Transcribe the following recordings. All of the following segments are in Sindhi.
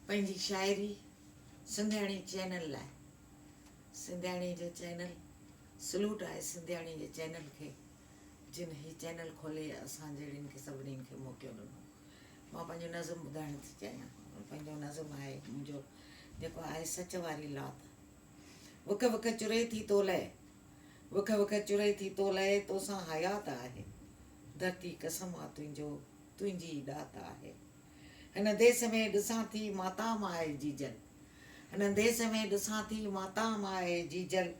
پنهنجي شاعري سنڌياڻي چينل لاء سنڌياڻي جو چينل سلوٽ آهي سنڌياڻي جي چينل کي جن هي چينل کولي اسان جهڙين کي سڀني کي موقعو ڏنو. مان پنهنجو نظم ٻڌائڻ ٿي چاهيان. پنهنجو نظم آهي منهنجو جيڪو آهي سچ واري لات. وک وک چري ٿي تو لئه وک وک چري ٿي تو لئه توسان حيات آهي ڌرتي قسم آ تنهنجو تنهنجي ئي ڏات آهي هن ديس ۾ ڏسان ٿي ماتام آهي جيجل هن ديس ۾ ڏسان ٿي ماتام آهي جيجل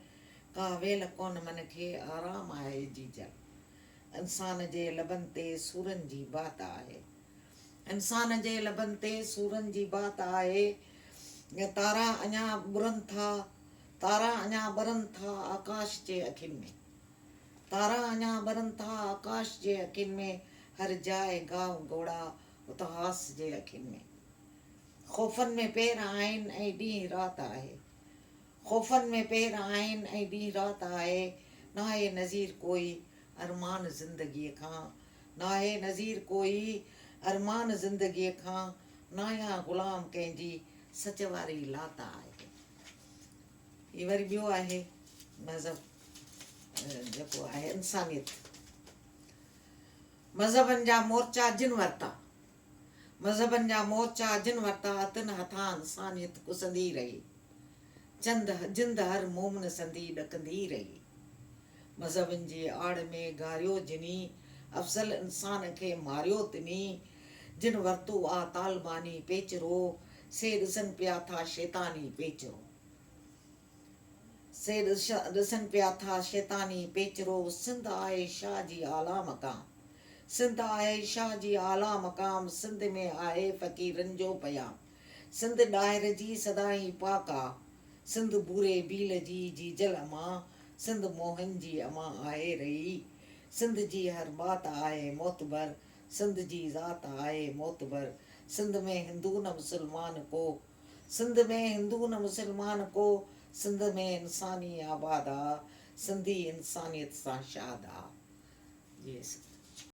ڪا ويل ڪونه من کي آرام آهي جيجل انسان جي لبن تي سورن جي بات آهي انسان جي لبن تي سورن جي بات آهي تارا اڃا ٻرن ٿا تارا اڃا ٻرن ٿا آڪاش جي اکين ۾ تارا اڃا ٻرن ٿا آڪاش جي اکين ۾ هر جاء گاهه گهوڙا اتهاس جي اکين ۾ خوفن ۾ پير آهن ۽ ڏينهن رات آهي خوفن ۾ پير آهن ۽ ڏينهن رات آهي، ناهي نظير ڪوئي ارمان زندگيء کان، ناهي نظير ڪوئي ارمان زندگيء کان، ناهيان غلام ڪنهن جي سچ واري لات آهي. هي وري ٻيو آهي مذهب جيڪو آهي انسانيت. مذهبن جا مورچا جن ورتا، مذهبن جا مورچا جن ورتا تن هٿان انسانيت ڪسندي رهي. چند جند هر مومن سندي ڏڪندي رهي. مذهبن جي آڙ ۾ گاريو جني، افضل انسان کي ماريو تني. جن ورتو آ طالباني پيچرو، سي ڏسن پيا ٿا شيطاني پيچرو. سي ڏسن پيا ٿا شيطاني پيچرو. سنڌ آهي شاهه جي اعليٰ مقام. سنڌ آهي شاهه جي اعليٰ مقام. سنڌ ۾ آهي فقيرن جو پيام. سنڌ ڏاهر جي سدائين پاڪ آ. سنڌ ڀوري ڀيل جي جيجل امان. سنڌ موهن جي امان آهي رهي. سنڌ جي هر بات آهي معتبر. سنڌ جي ذات آهي معتبر. سنڌ ۾ هندو نه مسلمان ڪو. سنڌ ۾ هندو نه مسلمان ڪو، سنڌ ۾ انساني آباد آ، سنڌي انسانيت سان شاد آ. جي سر.